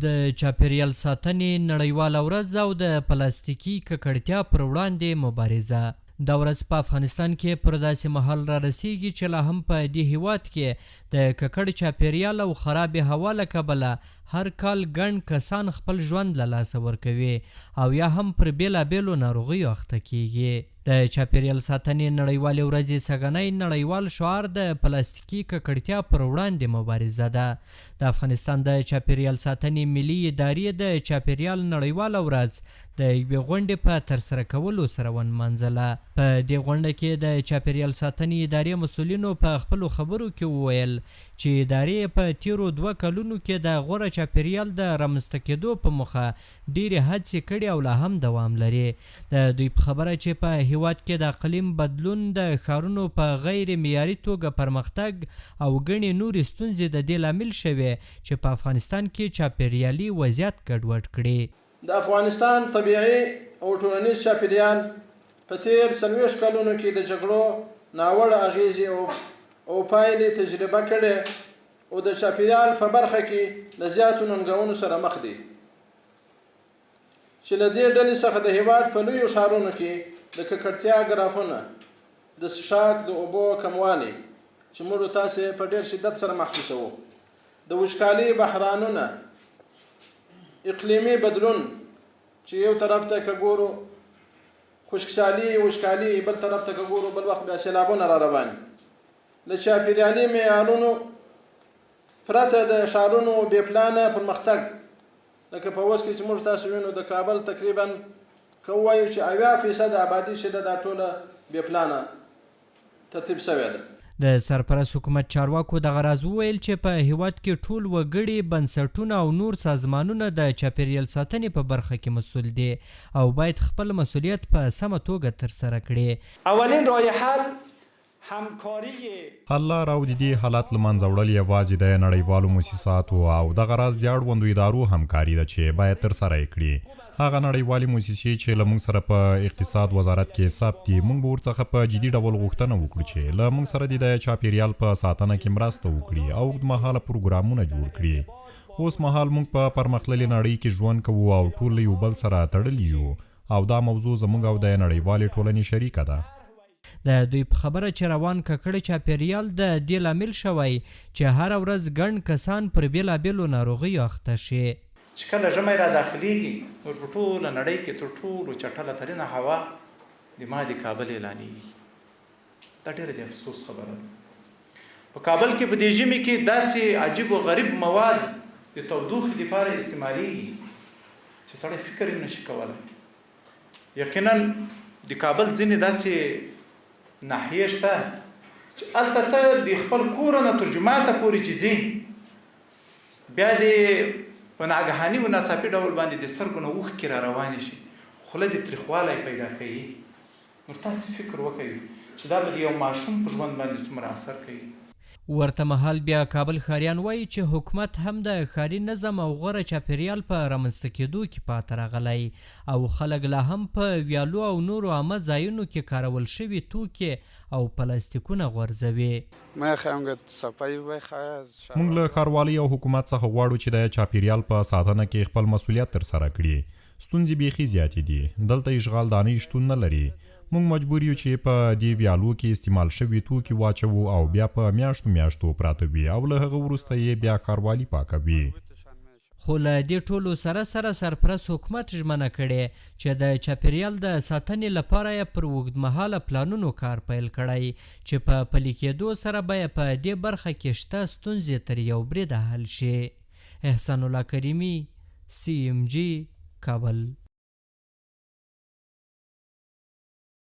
د چاپېریال ساتنې نړیواله ورځ او د پلاستیکي ککړتیا پر وړاندې مبارزه. دا ورځ په افغانستان کې پر داسې مهال را رسیږي چې لا هم په دې هیواد کې د ککړ چاپېریال او خرابې هوا له کبله هر کال ګڼ کسان خپل ژوند له لاسه ورکوي او یا هم پر بېلابېلو ناروغیو اخته کیږي. د چاپېریال ساتنې نړیوالې ورځې سږنی نړیوال شعار د پلاستیکي ککړتیا پر وړاندې مبارزه ده. د افغانستان د چاپېریال ساتنې ملي ادارې د چاپېریال نړیواله ورځ د یوې غونډې په ترسره کولو سره ونمانځله. په دې غونډه کې د چاپېریال ساتنې ادارې مسؤلینو په خپلو خبرو کې وویل چې ادارې یې په تېرو 2 کلونو کې د غوره چاپېریال د رامنځته کېدو په موخه ډېرې هڅې کړې او لا هم دوام لري. د دوی په خبره چې په هیواد کې د اقلیم بدلون، د ښارونو په غیر معیاري توګه پرمختګ او ګڼې نورې ستونزې د دې لامل شوې چې په افغانستان کې چاپېریالي وضعیت ګډوډ کړي. د افغانستان طبیعي او ټولنیز چاپېریال په تېر 40 کلونو کې د جګړو ناوړه اغېزې او پایلې تجربه کړې او د چاپېریال په برخه کې له زیاتو ننګونو سره مخ دی، چې له دې ډلې څخه د هیواد په لویو ښارونو کې د ککړتیا ګرافونه، د څښاک د اوبو کموالی چې موږ تاسې په ډېر شدت سره محسوسوو، د وچکالۍ بحرانونه، اقلیمي بدلون چې یو طرف ته که ګورو خشکسالي، وچکالي، بل طرف ته که ګورو بل وخت بیا سیلابونه را روان، له چاپېریالي معیارونو پرته د ښارونو بې پلانه پرمختګ، لکه په اوس کې چې موږ تاسو وینو د کابل تقریبا که ووایو چې 70% آبادي چې ده دا ټوله بې پلانه ترتیب شوې ده. د سرپرست حکومت چارواکو دغه راز وویل چې په هیواد کې ټول وګړي، بنسټونه او نور سازمانونه د چاپېریال ساتنې په برخه کې مسؤل دي او باید خپل مسؤلیت په سمه توګه ترسره کړي. اولین راه حل همکاري حل لاره او د دې حالت له منځه وړل یوازې د نړیوالو موسساتو او دغه راز د اړوندو ادارو همکاري ده چې باید ترسره یې کړي. هغه نړیوالې موسسې چې له موږ سره په اقتصاد وزارت کې ثبت دي، موږ به ورڅخه په جدي ډول غوښتنه وکړو چې له موږ سره دې د چاپېریال په ساتنه کې مرسته وکړي او اوږدمهاله پروګرامونه جوړ کړي. اوس مهال موږ په پرمختللې نړۍ کې ژوند کوو او ټول له یو بل سره تړلي یو او دا موضوع زموږ او د نړیوالې ټولنې شریکه ده. د دوی په خبره چې روان ککړ چاپېریال د دې لامل شوی چې هره ورځ ګڼ کسان پر بېلابېلو ناروغیو اخته شي. چې کله ژمی را داخلېږي نور په ټوله نړۍ کې تر ټولو چټله ترینه هوا د ما د کابل اعلانېږي. دا ډېره د افسوس خبره ده. په کابل کې په دې ژمي کې داسې عجیب و غریب مواد د تودوخې دپاره استعمالېږي چې سړی فکر یې نشي کولی. یقینا د کابل ځینې داسې ناحیې شته چې هلته ته د خپل کور نه تر جوماته پورې چې ځې بیا دې په ناګهاني و ناڅاپي ډول باندې د سترګو نه اوښکې را روانې شي، خوله دې تریخوالی پیدا کوي. نور تاسې فکر وکړئ چې دا به د یو ماشوم په ژوند باندې څومره اثر کوي. ورته مهال بیا کابل ښاریان وایي چې حکومت هم د ښاري نظم او غوره چاپېریال په رامنځته کېدو کې پاته راغلی او خلک لا هم په ویالو او نورو عامه ځایونو کې کارول شوي توکي او پلاستیکونه غورځوي. موږ له ښاروالۍ او حکومت څخه غواړو چې د چاپېریال په ساتنه کې خپل مسؤلیت ترسره کړي. ستونزې بیخي زیاتې دي، دلته اشغال دانۍ شتون نه لري. موږ مجبور یو چې په دې ویالو کې استعمال شوي توکي واچوو او بیا په میاشتو میاشتو پراته وي او له هغه وروسته یې بیا ښاروالي پاکوي. خو له دې ټولو سره سره سرپرست حکومت ژمنه کړې چې د چاپېریال د ساتنې لپاره یې پر اوږدمهاله پلانونو کار پیل کړی چې په پلي کېدو سره به یې په دې برخه کې شته ستونزې تر یو بریده حل شي. احسان الله کریمي، CMG، کابل.